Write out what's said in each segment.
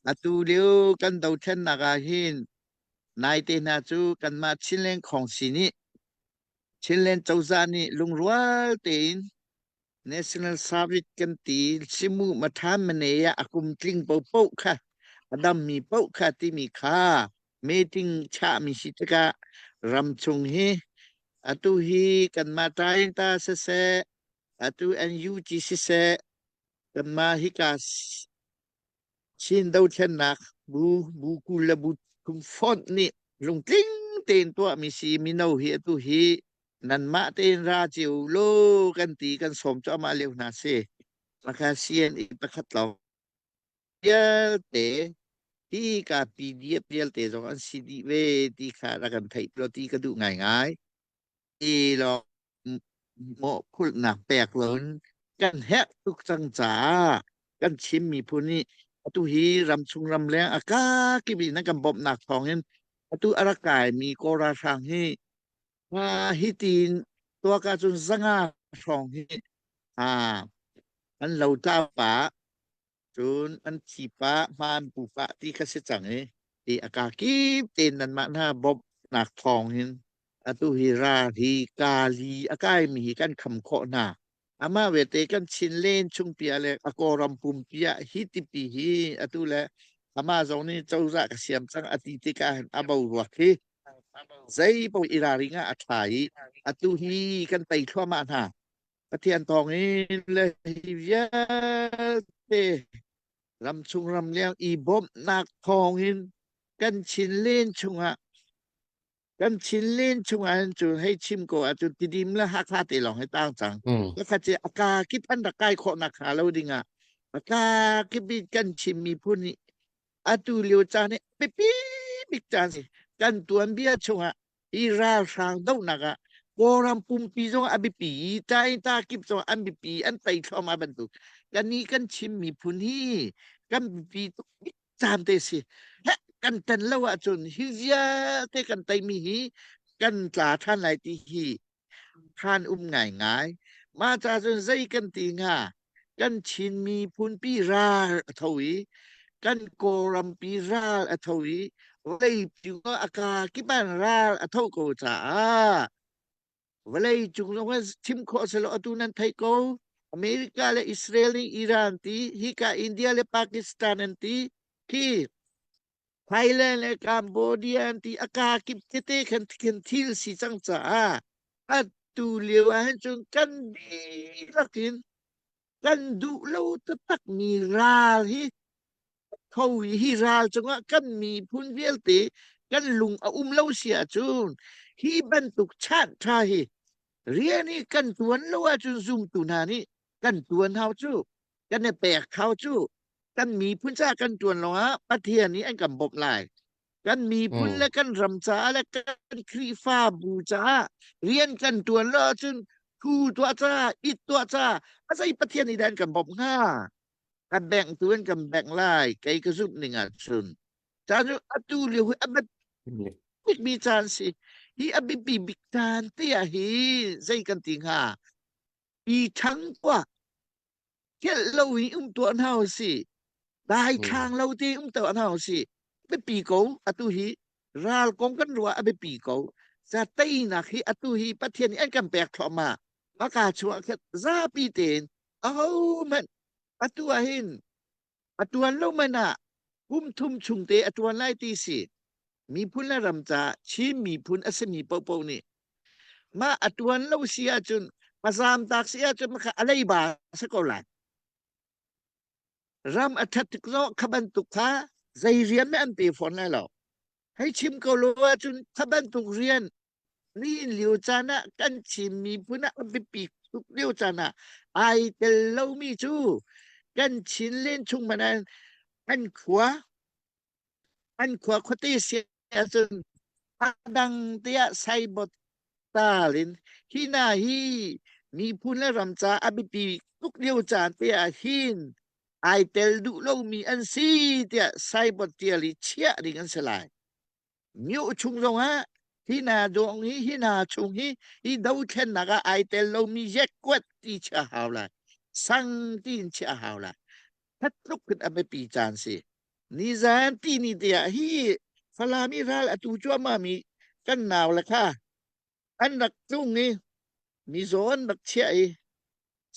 Atu lio kan dothlennak ah hin naite hna cu kanmah Chinland Khawngsi nih Chinland cozah nih lungrual tein National Service kan ti simu mathan mane ah a kum tling paohpaoh kha a dammi paoh kha timi kha meeting chahmi si tikah ramchung hi atu hi kanmah Tainta siseh atu NUG siseh kanmah hika Chin dothlennak bu bu 20 le bu thum fonh nih lungtling tein tuahmi si mino hi atu hi nanmah tein ra cio law kan ti kan sawm cuahmah lio hna si. Maka CNA pakhat lawng vialte hi ka PDF vialte zong an si dih ve ti kha rak kan theih lo ti ka duh ngaingai. I lawng mawhphurhnak pek loin kan herh tuk cang caah kan Chin miphun nih atu hi ramchung ramleng a kakip in nan kan bawmhnak thawngin atu a rak kaimi Kawl ralhrang hi hi tiin tuak ahcun 500 hrawng hi an lotlau pah cun an thi pah hma an pu pah ti kha si cang i ti a kakip tein nanmah hna bawmhnak thawng hin atu hi ral hi kali a kaimi hi kan kham khawh hna. Amah vete kan Chin len chungpi ah le a Kawlram pumpi ah hi tipi hi atu le amah zong nih cozah ka siam cang a ti tikah hin a boruak hi zei paoh i ralring ah a ṭha i atu hi kan tei thluahmah hna. Pathian thawng in le hi vialte ramchung ramleng i bawmhnak thawng in kan Chin len chungah kan Chinlin chungah hin cun hei chim ko ahcun Tidim le Hakha te lawng hi tang cang. Pakhat cu a ka kip an rak kai khawh nak hnga lo dingah a ka kip in kan Chin miphun nih atu lio caan hi biapi bik caan si. Kan tuanbia chungah hi ralhrang dohnak ah Kawlram pumpi zong a biapi i ta kip zong an biapi an tei thluahmah bantuk kannih kan Chin miphun hi kan biapi tuk caan te si. Heh, kan tan lo ahcun hi vialte kan teimi hi kan tla ṭhan lai ti hi khan um ngaingai. Mah ca cun zei kan ti hnga? Kan Chin miphunpi ral a tho i kan Kawlrampi ral a tho i vawlei a ka kip ah ral a tho ko caah Vawlei cung zong ah chim khawh a si lo. Atu nan theih ko. America le Israel nih Iran ti, hika India le Pakistan an ti, khi Thailand le Cambodia an ti, a kaa kip tete khan khin thil si cang caah atu lio ah hin cun kan dihlak in kan duh lo taktakmi ral hi tho i hi ral cungah kan miphun vialte kan lung a um lo si ahcun hi bantuk chan ṭha hi rian hi kan ṭuan lo ahcun zumtu hna nih kan ṭuan hau cu kan i pek hau cu kan miphun caah kan ṭuan lawngah Pathian nih an kan bawmh lai kan miphun le kan ram caah le kan Khrihfabu caah rian kan ṭuan lo ahcun thu tuah ca it tuah ca a zei Pathian nih dah an kan bawmh hnga A bengh tu in kan bengh lai kei ka zumh ning ahcun caan cu atu lio hi a biapimi caan si hi a biapi bik caan te ah hi zei kan ti hnga i ṭhang tuah kelh lo in um tuah hna usih daithlang lo te um tuah hna usih biapi ko atu hi ral kong kan ruah a biapi ko za teinak hi atu hi Pathian nih an kan pek thluahmah maka chuah khat zapi tein ahohmanh atu ah hin a ṭuan lo man ah kum thum chung te a ṭuan lai ti si. Miphun le ram caah Chin miphun a simi paohpaoh nih mah a ṭuan lo si ahcun a zaamtak si ahcun makha a leiba a si ko lai. Ram a ṭhat tik zong kha bantuk kha zei rian meh an pe fawn lai lo. Hei chim ko lo ahcun kha bantuk rian Nihin lio caan ah kan Chin miphun ah a biapi tuk lio caan ah ai tel lomi cu kan Chin len chung hmanh ah an khua an khua khuate si ahcun a dang tiah saibot tal in hi hna hi miphun le ram ca a biapi tuk lio caan te ah hin ai tel duh lomi an si tiah saibot tial i chiah ding an si lai. Myo chung zongah hi hna dawng hi hi hna chung hi hi dothlennak ah ai tel lomi yekkuat ti chia hau lai sang tiin chia hau lai that tluk in a biapi caan si. Nizan tini tiah hi Falam i ral atu cuahmah mi kan nau le kha an rak tlung i mizaw an rak chiah i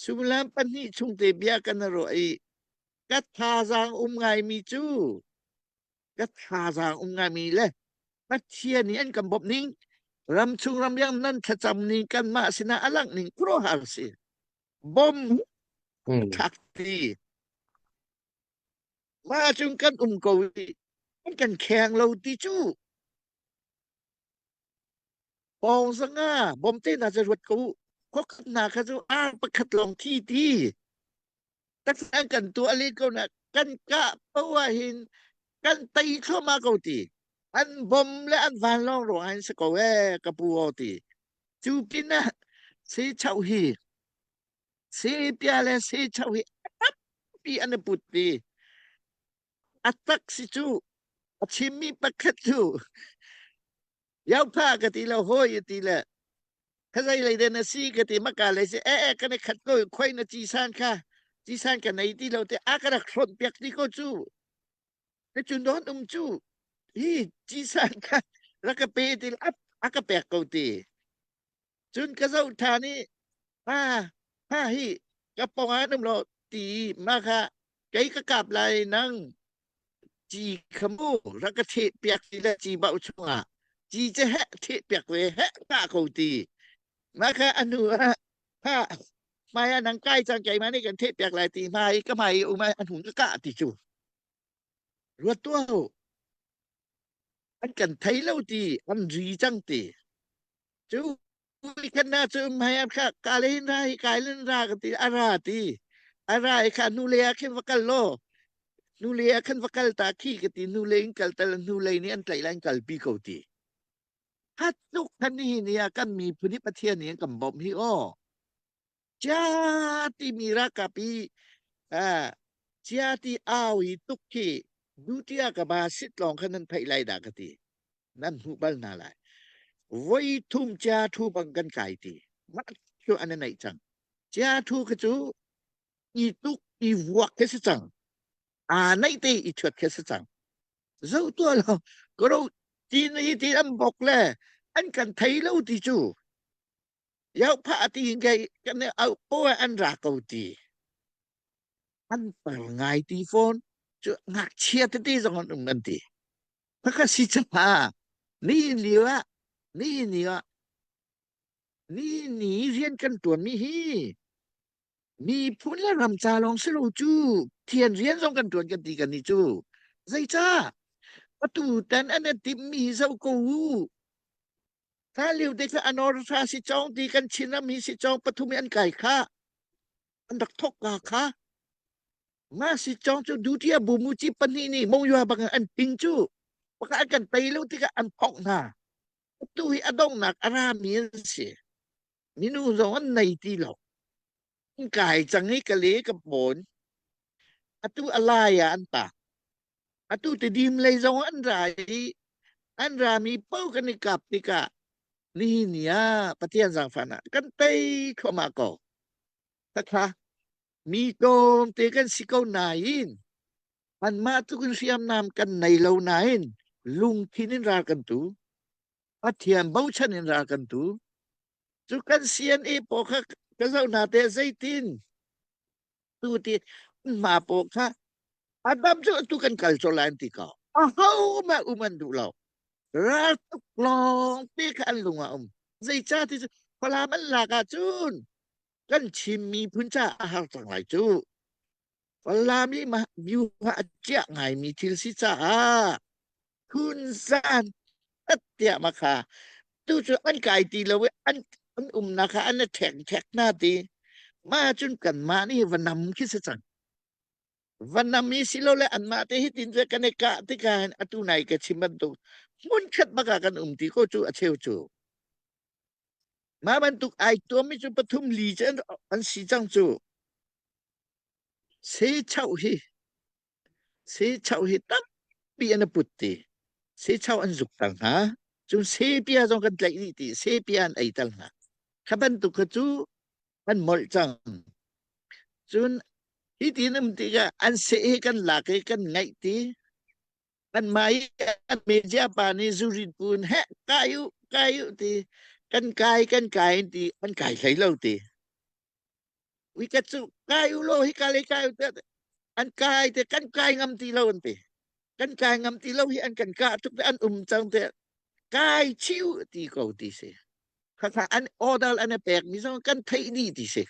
suimilam pahnih chung te bia kan i ruah i ka thazaang um ngaimi cu ka thazaang um ngaimi le Pathian nih an kan bawmh ning ramchung ramleng nan thlacam ning kanmah sinah a langh ning khuaruahhar si bom thlak ti mah cun kan um ko i an kan kheng lo ti cu pawng zanga bom te na cu ruat ko khua na kha cu ar pakhat lawng thi ti tak an kan tuah le ko na kan kah poah hin kan tei thluahmah ko ti an bom le an vanlawng ruang hin si ko ee ka pu aw ti cu pinah si chau hi si pia le si chau hi tampi an i put ti a tak si cu a chimmi pakhat cu Yaupa ka ti lo hawi ti le khazei lei den a si ka ti maka lei si e e kan i khat ko khoi na ci san kha ci san ka nei ti lo te a ka rak hrawt piak ti ko cu te cun don um cu hi ci san kha rak ka pe ti a ka pek ko ti cun ka zoh ṭhan i ha ha hi ka pong ah um lo ti ma kha kei ka kap lai nang ci kha mu rak ka theh piak ti le ci bauh chungah ci cu heh theh piak ve heh ka ko ti ma kha anu ah ha hmai ah nang kai cang keimah nih kan theh piak lai ti hmai ka hmai um an hun ka kah ti cu ruat tuah u an kan thei lo ti an ri cang ti Cu kan na cu hmai ah kha ka le hin ra hi kai len ra ka ti a ra ti a ra i kha nu le ah khin va kal law nu le ah khan va kal ta khi ka ti nu le in kal tal nu lei nih an tlaih lai in kalpi ko ti hat tuk khan ni ni ah kan miphun hi Pathian nih an kan bawmh hi aw Chia timi ralkap i chia ti au i tuk khi duty ah ka ba sit lawng khan nan theih lai dah ka ti. Nan hmuh bal hna lai. Voi thum chia thu bang kan kai ti. Mah cu an i neih cang. Chia thu khi cu i tuk i vuak khi si cang. Aa neih te i thuat khi si cang. Zo tuah lo karo ti ni ti an bok le an kan thei lo ti cu Yohphah ti in kei kan i auh poah an ra ko ti. An par ngai ti fawn. Cu ngakchia tete zong an um an ti. Khakha si caha ni ni ah ni ni ah ni ni rian kan tuanmi hi miphun le ram ca lawng si lo cu thian rian zong kan tuan kan ti kan ni cu zeicah atu tan an i timhmi hi zoh ko u Kha lio te kha anor tha si cawng ti kan Chinram hi si cawng pathum i an kai kha an rak thok ka kha ma si cawng cu duty a bu mu ci pahnih nih mongyua bang an ping cu baka an kan tei lo tikah an phok hna tu hi a donghnak a rami an si minu zong an nei ti lo an kai cang i ka le ka pawn atu a lai ah an ta Atu Tidim lei zong an ra i an rami paoh kan i kap tikah nihin ni ah Pathian zaangfahnak kan tei thluahmah ko. Khakha mi tlawmte kan si ko nain anmah tluk in hriamnam kan nei lo nain lungthin in ral kan tu. Pathian bochan in ral kan tu. Cu kan CNA pawl kha ka zoh hna te zeitin tu ti hma paw kha Adam cu tu kan kal colh lai an ti ko. Aho mah um an duh lo. Ral tuk lawng te kha an lung ah um. Zeicah ti cu Falam an lak ahcun kan Chin miphun caah a har cang lai cu. Falam i mah view a ciah ngaimi thil si caah phunzan tiah ma kha tu cu an kai ti lo i an an umnak kha an i ṭhek ṭhek hna ti mah cun kanmah nih va nam khi si cang va nam i silole anmah te hi tin cu kan i kah tikah hin atu nai ka chim bantuk hmun khat bak ah kan um ti ko cu a cheu cu mah bantuk ai tuammi cu pathum li cu an si cang cu se chauh hi Sechauh hi tampi an i put ti. Sechauh an zuk ter hna. Cun sepia zong kan tlaih dih ti. Sepia an ei ter hna. Kha bantuk kha cu an molh cang. Cun hi ti um tikah an seh hi kan lak i kan ngaih ti. Anmah i an media pa nih zurit bu in heh kai u kai u ti kan kai kan kai in ti an kai hlei lo ti. Uikat cu kai u law hika lei kai u tiah an kai te kan kai ngam ti lo an ti. Kan kai ngam ti lo hi an kan kah tuk te an um cang te kai chih u ti ko ti si. Khakha an order an i pek mi zong kan theih dih ti si.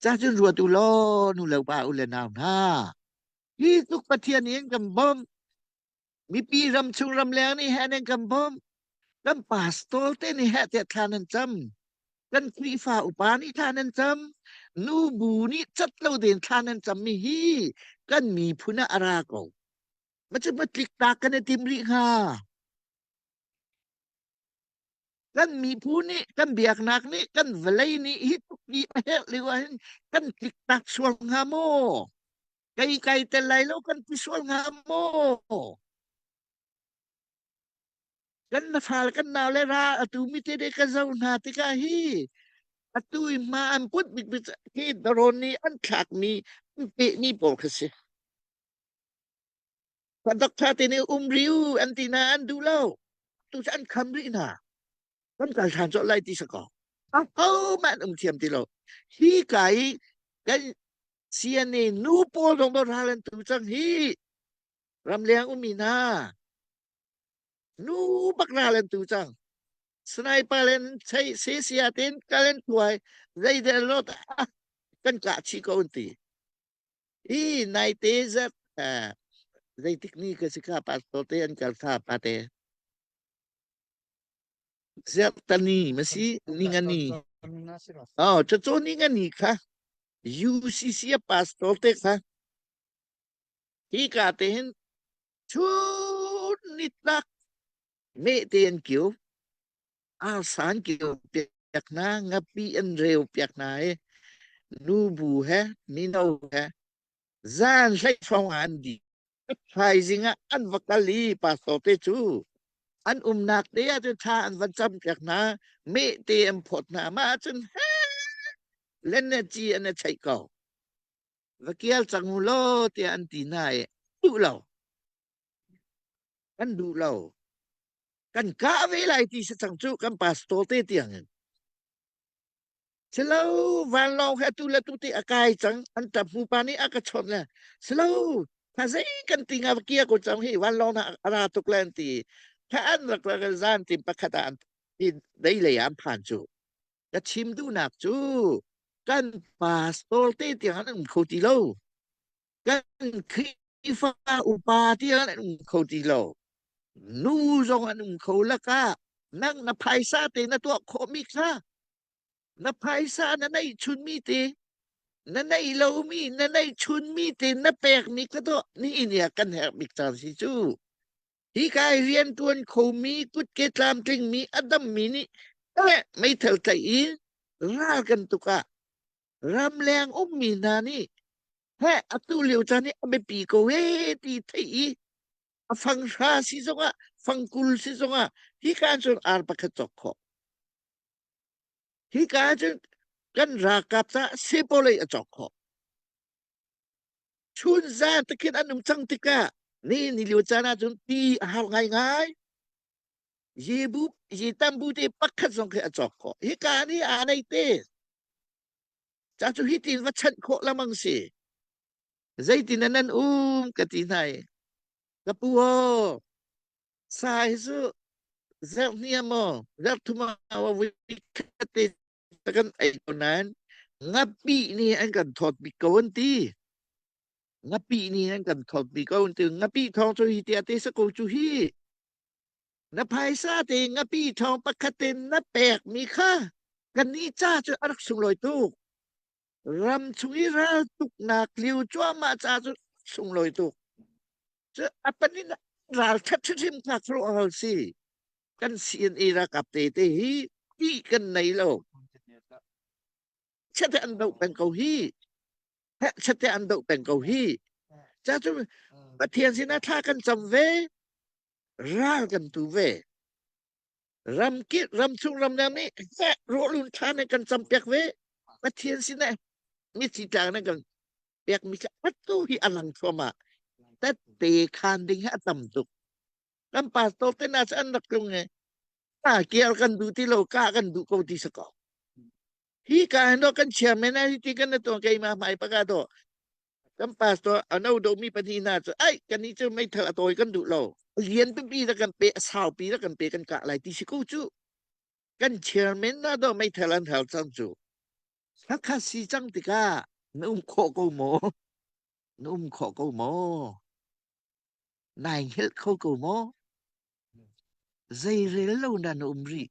Ca cun ruat u law nu le pa u le nau hna. Hi tluk Pathian nih an kan bawmh. Mipi ram chung ramleng nih he an kan bawmh. Kan pastor te nih heh tiah thla nan cam. Kan Khrihfa upa nih thla nan cam. Nu bu nih cat lo tein thla nan cam mi hi kan miphun ah a ra ko. Macu matlik ta kan i tim rih hnga. Kan miphun nih, kan biaknak nih, kan vawlei nih hi tluk i a herh lio ahhin kan tlik tak sual hnga maw? Kei kai tel lai lo kan ti sual hnga maw? Kan na fal kan nau le ra atu mi te de ka zo hna tikah hi atu i hma an put bik bik hi daron nih an thlak mi an peh mi pawl kha si. Doctor te nih um riu an ti na an duh lo. Tu cu an kham rih hna. Kan kal ṭhan colh lai ti si ko. Ahohmanh an um thiam ti lo. Hi ka i kan CNA nu pawl zong do ral an tu cang hi. Ramleng ummi hna. Nu bak ral an tu cang. Sniper len chei se sia ten kalen tuai zeidel lot kan kah chi ko an ti. Hi naite zat zeitik ni ka si kha pastor te an kal tha pate. Zertani masi ningani. Oh, chacho ningani kha UCC a pastor te kha hi ka te hin chun nitlak me te an kiu arsa an kio piak hna, ngapi an reu piak hna i nubu he mino he zan hlei hrawng ah an di. Thaizing ah an va kal i pastor te cu an umnak te ah cun thla an van cam piak hna, meh te an phawt hna. Mah ahcun he len le ci an i cheih ko. Va kial cang u law tiah an ti hna i duh lo. Kan duh lo. Kan kah ve lai ti si cang cu kan pastor te tiang in. Silo vanlawng he atu le tu ti a kai cang an tap mu pa nih a ka chawnh le silo tha zei kan ti nga kia ko cang hi vanlawng na a ra tuk le an ti tha an rak rak zan tim pakhat ah an hi dei lei ah an phan cu ka chim duhnak cu kan pastor te tiang an um kho ti lo kan Khrihfa upa tiang an um kho ti lo nu zong an um kho lakah nang na phaisa te na tuah khawhmi kha na phaisa na neih chunmi te na neih lomi na neih chunmi te na pekmi kha tuah ni in ya kan herh bik caan si cu hi kai rian tuan khomi kutke tlamtlingmi a dammi nih eh meithal tlaih in ral kan tuk ah ramleng ummi hna nih he atu lio caan hi a biapi ko he ti theih i a fang hra si zongah fang 20 si zongah hika cun ar pakhat cawk khawh hika cun kan ralkap ca sepawlei a cawk khawh chun zan takhin an um cang tikah ni ni lio caan ahcun ti a har ngaingai Jebu je tambu te pakhat zong khi a cawk khawh hika nih aa nei te Ca cu hitin va chanh khawh lamang si. Zeitin nan um ka ti hna i ka pu aw sa hi cu zerh hnia maw zerh thum ah vui khat te kan ei ko nain ngapih nih an kan thawt bik ko an ti. Ngapih nih an kan thawt bik ko an ti. Ngapih thawng cu hi tia te sa ko cu hi. Na phaisa te ngapi thawng pakhat te na pek mi kha kannih ca cu a rak sunglawi tuk. Ram chung i ral tuknak lio cuahmah ca cu sunglawi tuk. Cu a panin ral ṭhat hrimhrim kha khuaruahhar si. Kan CNA ralkap te te hi ti kan nei lo. Chiat an doh peng ko hi. Chiat an doh peng ko hi. Ca cu Pathian sinah thla kan cam ve. Ral kan tu ve. Ramkip ramchung ramleng nih heh rawlun ṭha nih kan cam piak ve. Pathian sinah mithi tlang nih kan pek mi kha atu hi a lang thluahmah. Tette khan ding hi a tam tuk. Kan pastor te na cu an rak tlung i ka kiar kan duh ti lo ka kan duh ko ti si ko. Hi ka hin do kan chairman ai ti kan na tuan keimah hmai paka do kan pastor ano do mi pahnih hna cu ai kan ni cu meithal a tawi kan duh lo lian pipi da kan pe a sau pi da kan pe kan kah lai ti si ko cu kan chairman na do meithal an hal cang cu Hakha si cang tikah na um khawh ko maw na um khawh ko maw nai hngilh kho ko maw zeirel lo na na um rih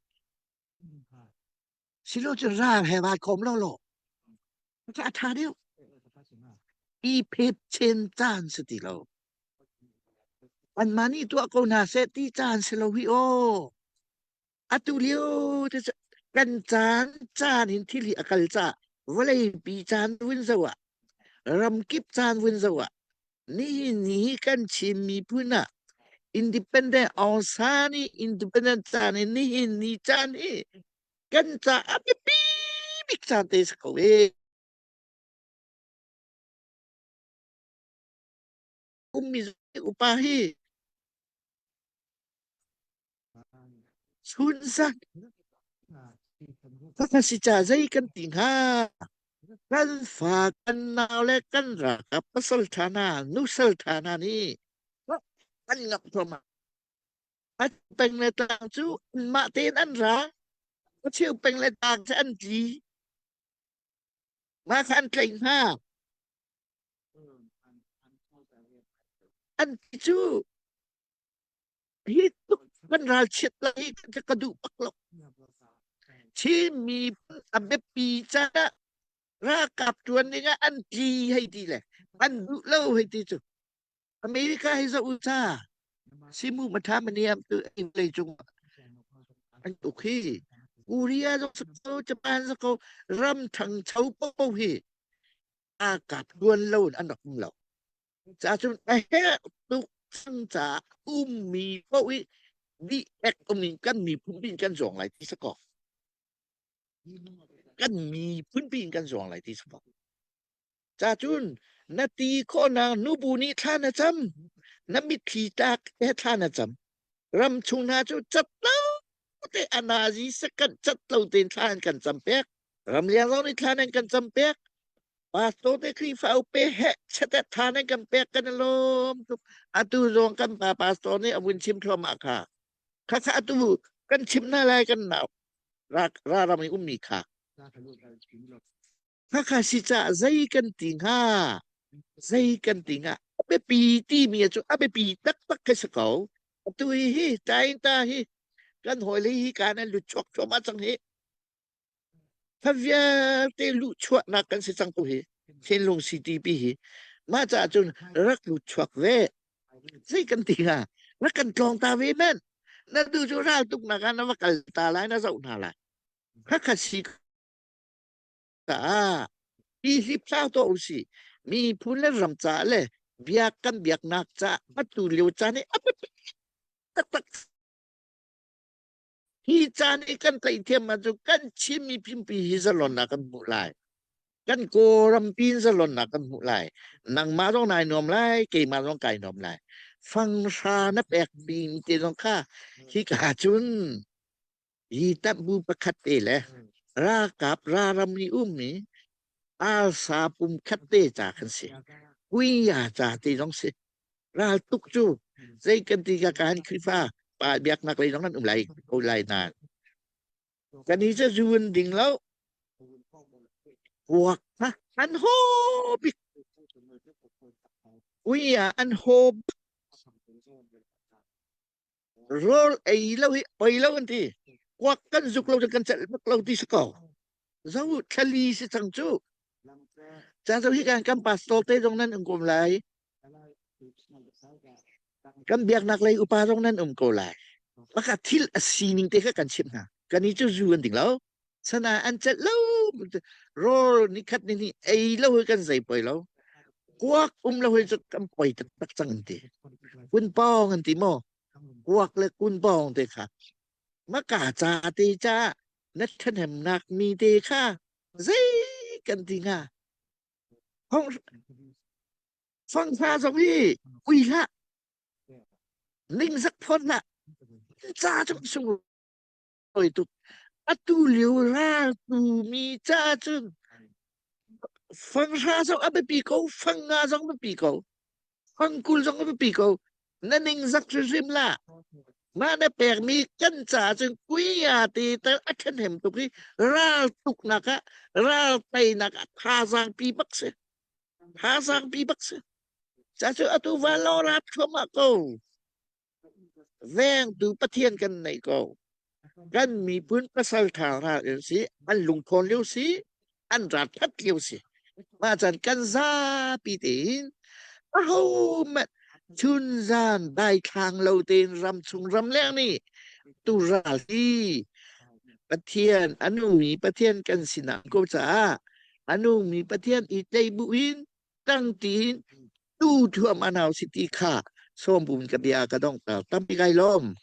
silo cu ral he vai kom lo lo a tha deuh i phep chen caan si ti lo anmah nih tuah ko hna seh ti caan si lo hi aw atu lio te cu kan caan caan in thil hi a kal ca vawleipi caan vun zo ah ramkip caan vun zo ah nihin ni hi kan Chin miphun ah independent Aung San i independent caan in nihin ni caan hi kan ca a biapi bik caan te si ko e. Ummi upa hi chun zan Khakha si ca zei kan ti hnga? Kan fa kan nau le kan ralkap pasal ṭha hna nusal ṭha hna nih an ngap thluahmah. A peng le tlang cu anmah tein an ra. A cheu peng le tlang cu an tli. Mah kha an tlaih hna. An ti cu hi tuk kan ralchiat lai hi ka duh bak lo. Chin miphun a biapi caah ralkap ṭuan ding ah an tli hei ti le an duh lo hei ti cu America hi zoh u ca simu matha maniam tu lei cung an uk hi Korea zong ko Japan zong ko ram ṭhangcho popo hi ralkap ṭuan lo in an rak um lo. Cacun a herh tuk cang caah ummi paoh i dih ek um in kan miphun piin kan zuang lai ti si kaw. Kan miphun piin kan zuang lai ti si kaw. Cacun na ti khawhnak nubu nih thla na cam, na mitthli tlak he thla na cam. Ram chung hna cu cat lo te anazi second cat lo tein thla an kan cam pek. Ramliang zong nih thla nan kan cam pek. Pastor te Khrihfa upe he chete tha nan kan pek kan i lawm tuk. Atu zong kan pa pastor nih a vun chim thluahmah kha. Kha kha atu kan chim hna lai kan nau. Ra ra ram i ummi kha. Kha kha si ca zei kan ti hnga? Zei kan ti hnga? A biapi timi cu a biapi taktak khi si ko. Atu hi hi tain ta hi kan hawile hi ka nan lut chuak thluahmah cang hi. Kha vialte luhchuahnak kan si cang ko hi. Thinlung CTP hi. Mah caah cun rak lut chuak ve. Zei kan ti hnga? Rak kan tlawng ta ve men. Na du cu ral tuknak ah na va kal ta lai na zoh hna lai. Khakha si caah hi hlipthlau tuah usih. Miphun le ram caah le biak kan biaknak caah atu lio caan hi a biapi taktak. Hi caan i kan tlaih ahcun kan Chin miphunpi hi zalonnak kan hmuh lai. Kan Kawlrampi in zalonnak kan hmuh lai. Nangmah zong nai nuam lai, keimah zong kai nuam lai. Fanghra na pek bing te zong kha hika cun hi bu pakhat te le ralkap raram i ummi arsa pum khat te ca kan si. Kuiya ca te zong si. Ral tuk cu zei kan ti ka kan Khrihfa pa biaknak lei zong an um lai ko lai nain kan hi cu zun ding lo kuak kha an ho bik ui ah an ho rawl ei lo hi poi lo an ti kuak kan zuk lo kan celh bak lo ti si ko zo thlali si cang cu ca zo hi kan kan pastor te zong nan um ko lai kan biaknak lei upa zong nan um ko lai maka thil a sining te kha kan chimh hna kan i cu zu an ding lo sana an celh lo rawl nikhat ni ni ei lo hi kan zei poi lo kuak um lo hi cu kan poi taktak cang an ti kun pawng an ti maw kuak le kun pawng te kha maka ca te ca na ṭhahnemnak mi te kha zei kan ti hnga Fang hna zong hi ui hlah. Ningzak phon hlah. Ca cu sunglawi tuk. Atu lio ral tu mi ca cun fanghra zong a biapi ko, fangnga zong a biapi ko, fangkul zong a biapi ko. Na ningzak hrimhrim lah. Mah na pekmi kan caah cun kuia te tal a ṭhahnem tuk i ral tuknak ah ral teinak ah thazaang pi bak si. Thazaang pi bak si. Ca cu atu vanlawng rat thluahmah ko. Vengtu Pathian kan nei ko. Kan miphun pasal ṭha ral in si, an lungthawn lio si, an ral ṭhat lio si. Mah caan kan zapi tein ahohmanh chunzan daithlang lo tein ramchung ramleng nih tu ral hi Pathian a nungmi Pathian kan sinah ko caah a nungmi Pathian i tlei bu in tang tiin tu thuam an hau si ti kha sawm bun ka bia ka dong ta tampi kai lawm.